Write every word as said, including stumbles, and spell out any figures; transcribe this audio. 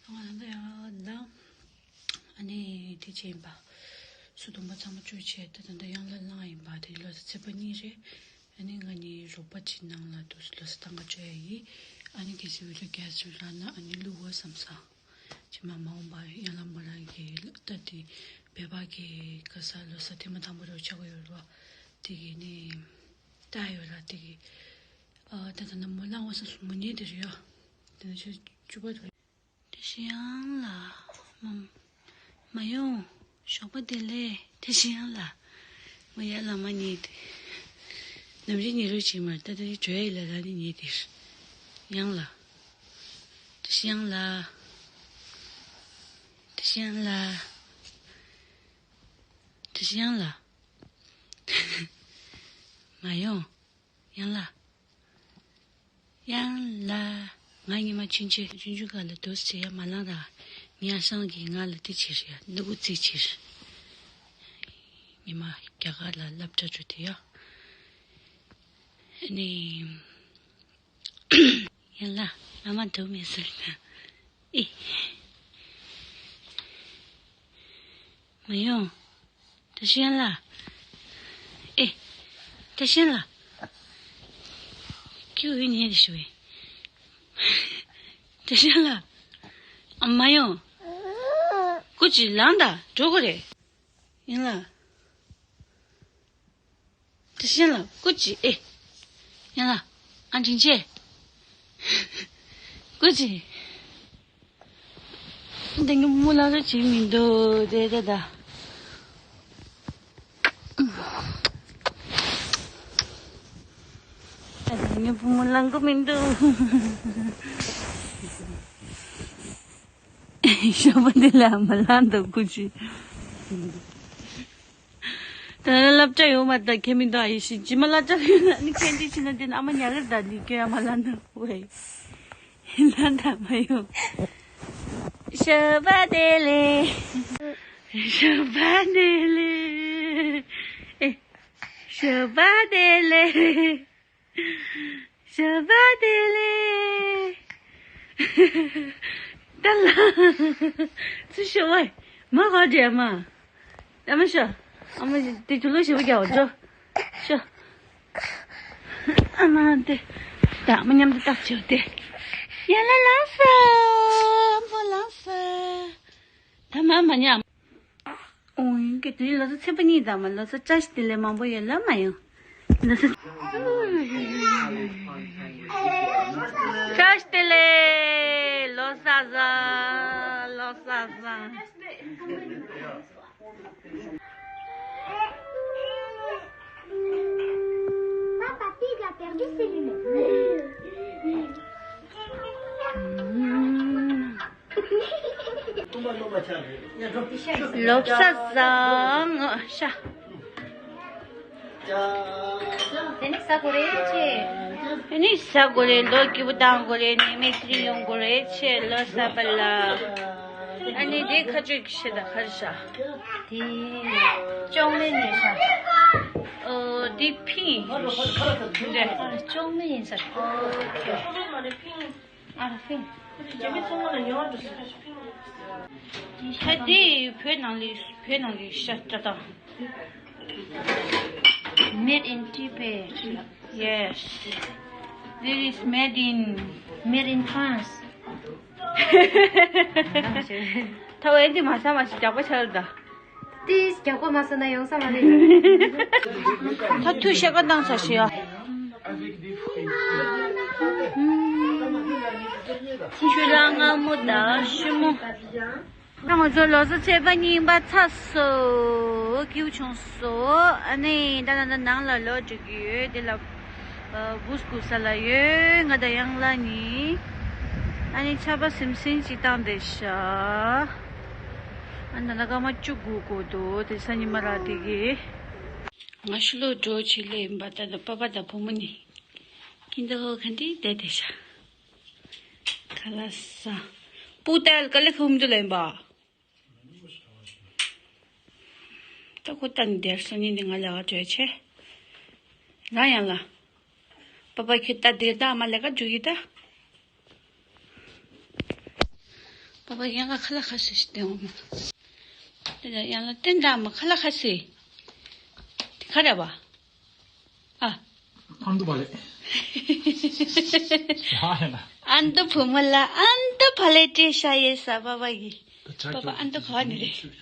ང་ད་ཡང་ལ། ཨ་ནི་དེ་བྱས་ཡིན་པ། སོ་བདུན་པ་ཚང་མ་བཅུ་བྱས་ད་ད་ད་ཡང་ལ་ལངས་ཡིན་པ་དེ་ལོ་ཚེས་པ་གཉིས་རེད། ཨ་ནི་ང་གཉིས་རོགས་པ་གཅིག་ནང་ལ་འདུག་ལོ་སི་ཐང་ག་བཅོ་ཡ་ཡིན། ཨ་ནི་གལ་སྲིད་བི་ལོ་རྒྱ་སུ་ར་ན་ཨ་ནི་ལུ་བོ་བསམ་ས། ཅི་མ་མ་འོངས་པ་ཡང་ལ་མོ་རང་གི་ལྟ་དེ་བོད་པ་གི་ག་ས་ལོ་ས་ཐེངས་མ་དང་པོ་རོགས་ཆགས་ཡོད་ར། དེ་གི་ནི་ལྟ་ཡོད་ར་དེ་གི། ཨ་ད་ད་ན་མོ་ལངས་བ་ས་སུ་མོ་ཉེ་དེ་རེད་ཡ། དེ་ནས་ཆུ་ཆུ་པ་རེད། དེ་བཞིན་ཡང་ལ་མ་མ་ཡོང་། ཞོགས་པ་བདེ་ལེགས། དེ་བཞིན་ཡང་ལ་མ་ཡ་ལ་མ་ཉེ་དེ། ནམ་རིག་ཉི་རུ་ཅིག་མར་ད་ད་རིག་བྲོས་ཡི་ལ་ར་ནི་ཉེ་དེ། ཡང་ལ། དེ་བཞིན་ཡང་ལ། དེ་བཞིན་ཡང་ལ། དེ་བཞིན་ཡང་ལ། མ་ཡོང་། ཡང་ལ། ཡང་ལ། ང་ཉི་མ་ཆུན་ཆུན་ཆུན་ཆུན་ག་ལ་དུས་ཚོད་ཡ་མ་ལང་ར། ཉ་སང་གི་ང་ལ་དེ་ཕྱིར་ཡ་ནུ་གུ་རྩིས་ཕྱིར། ཉི་མ་རྒྱ་གར་ལ་སློབ་གྲྭ་འགྲོ་དུས་ཡ། ཨ་ནི། ཡང་ལ་ཨ་མ་འདུག་མེད་ཟེར་ལ། ཨེ། མ་ཡོང་། ད་ཤན་ལ། ཨེ། ད་ཤན་ལ། ཁྱོད་འུ་ཉེ་དེ་ཞུ་བས། ད་ཤན་ལ། ཨ་མ་ཡོང་། སྐུ་ཅི་ལང་ད་འགྲོ་གོ་རེད། ཡིན་ལ། ད་ཤན་ལ་སྐུ་ཅི་ཨེ། ཡིན་ལ། ཨ་དྲིན་ཆེ། སྐུ་ཅི། འདི་ངའི་བུ་མོ་ལ་ལ་བྱེད་མི་འདུག་དེ་ད་ད། ད་ངའི་བུ་མོ་ལང་གི་མི་འདུག་ཞོགས་པ་འདི་ལ་མ་ལང་འདུག་སྐུ་ཅི། ད་ལ་སློབ་གྲྭ་ཡོང་མ་ད་ཁྱེད་མི་འདུག་ཨ་ཡེ་ཤི་ཇི་མ་སློབ་གྲྭ་ཡོང་ན་ནི་ཁྱེད་འདི་ཕྱི་ན་འདི་ན་ཨ་མ་ཉག་གི་ད་ལི་ཀྱོ་ཡ་མ་ལ་འདུག་ཝེ། ལ་འདྲ་མ་ཡོང་། ཞོགས་པ་བདེ་ལེགས། ཞོགས་པ་བདེ་ལེགས། ཨེ། ཞོགས་པ་བདེ་ལེགས། ཞོགས་པ་བདེ་ལེགས། ད་ལ། ཚུར་ཤོག་ཝེ། མ་གོ་འདྲེ་མ། ཨ་མ་ཤོག་ཨ་མ་དེ་ཆུ་ལོ་ཞེ་པོ་རྒྱག་འགྲོ། ཤོག་ཨ་མ་དེ། ད་ཨ་མ་མཉམ་དུ་ལྟ་བྱེད་དེ། ཡ་ལ་ལ་ས། ཨ་མ་ལ་ས། ད་མ་མ་ཉམས། ཨོ་ཡིན་གྱི་དེ་ལོ་ཚོད་ཚེས་པ་གཉིས་དང་མ་ལོ་ཚོད་བཀྲ་ཤིས་བདེ་ལེགས་མང་པོ་ཡོད་ལ་མ་ཡོང་། ལོ་ཚོད། བཀྲ་ཤིས་བདེ་ལེགས། ལོ་གསར་བཟང་། ལོ་གསར་བཟང་། Papa Pig a perdu ses lunettes. ལོ་གསར་བཟང་། ཤ། དེ་ནི་ཟ་དགོས་རེད་ཅེས། དེ་ནི་ཟ་དགོས་རེད། ལོ་སྐྱིད་པོ་བཏང་དགོས་རེད། ནི་མིག་ཏྲི་ཡོང་དགོས་རེད་ཅེས། ལོ་གསར་པ་ལ། ཨ་ནི་དེ་ཁ་གཅོད་ཀྱི་ཤ་དང་ཁར་ཤ། དེ་ཅོག་མེ་ནས་ཤ། ཨོ་དེ་ཕིང་། དེ་ཅོག་མེ་ཡིན་ས། ཨོ་ཁེ། ཨ་ར་ཕིང་། ཤ་དེ་བོད་ནང་ལས་བོད་ནང་ལས་ཤ་སྐྲ་དང་། Made in Tibet. Yes. This is made in, made in France. ད་འོན་ཏེ་མ་ས་མ་ཞིག་རྒྱག་པ་ཆགས་ལ་ད། ཏིས་རྒྱག་པ་མ་ས་ན་ཡོང་ས་མ་རེད། ད་ཐུགས་ཤེས་ཀ་བཏང་ས་ཞིག་ཡ། Avec des fruits. ཆུ་ལ་མངར་མོ་དང་ཞིམ་མོ། ད་ང་ཚོ་ལོ་གསར་ཚེས་པ་གཉིས་པ་ཚར་སོང་། སྐྱིད་པོ་བྱུང་སོང་། ཨ་ནི་ད་ད་ད་ནང་ལ་ལོག་འགྲོ་གི་ཡོད། དེ་ལ་སྒུག་སྒུག་ས་ལ་ཡོད། ང་དང་ཡང་ལ་གཉིས། ཨ་ནི་ཆར་པ་སིམ་སིམ་ཅིག་བཏང་བསྡད་ཤག་ཨ་ནི་ད་ལྟ་སྐར་མ་བཅུ་དགུ་འགོར་འདུག་དེ་སང་ཉིན་མ་རག་དེ་གི། ང་ཤུ་ལོ་འགྲོ་ཆེད་ལས་ཡིན་པ་ད་ད་པ་པ་དང་བུ་མོ་ནི། ཁྱིམ་ད་ཧོ་ག་འདི་བསྡད་བསྡད་ཤག་ག་ལ་ས། པུ་ཏལ་ག་ལེ་ཁུམ་དུ་ལེན་པ། ད་ཁོ་ད་ནི་དེར་སོང་ནི་འདི་ང་ལས་ཀ་བྲོས་ཆེ། རང་ཡང་ལ། པ་པ་ཁྱོད་ད་དེར་ད་ཨ་མ་ལས་ཀ་འཇུ་ཡི་ད། པ་པ་ཡང་ཁ་ལ་ཁ་སི་ཞིག་སྟེང་འོང་། དེ་ལ་ཡང་ལ་ཏན་ཏན་མ་ཁ་ལ་ཁ་སི། དེ་ཁ་ར་བ། ཨ། ཨ་མདོ་བ་ལེ། ཧ་ཧ་ན། ཨ་མདོ་བུ་མོ་ལ་ཨ་མདོ་བ་ལེ་ཏྲེ་ཤ་ཡེ་ས་པ་པ་ཡི། པ་པ་ཨ་མདོ་ག་ནི་རེད།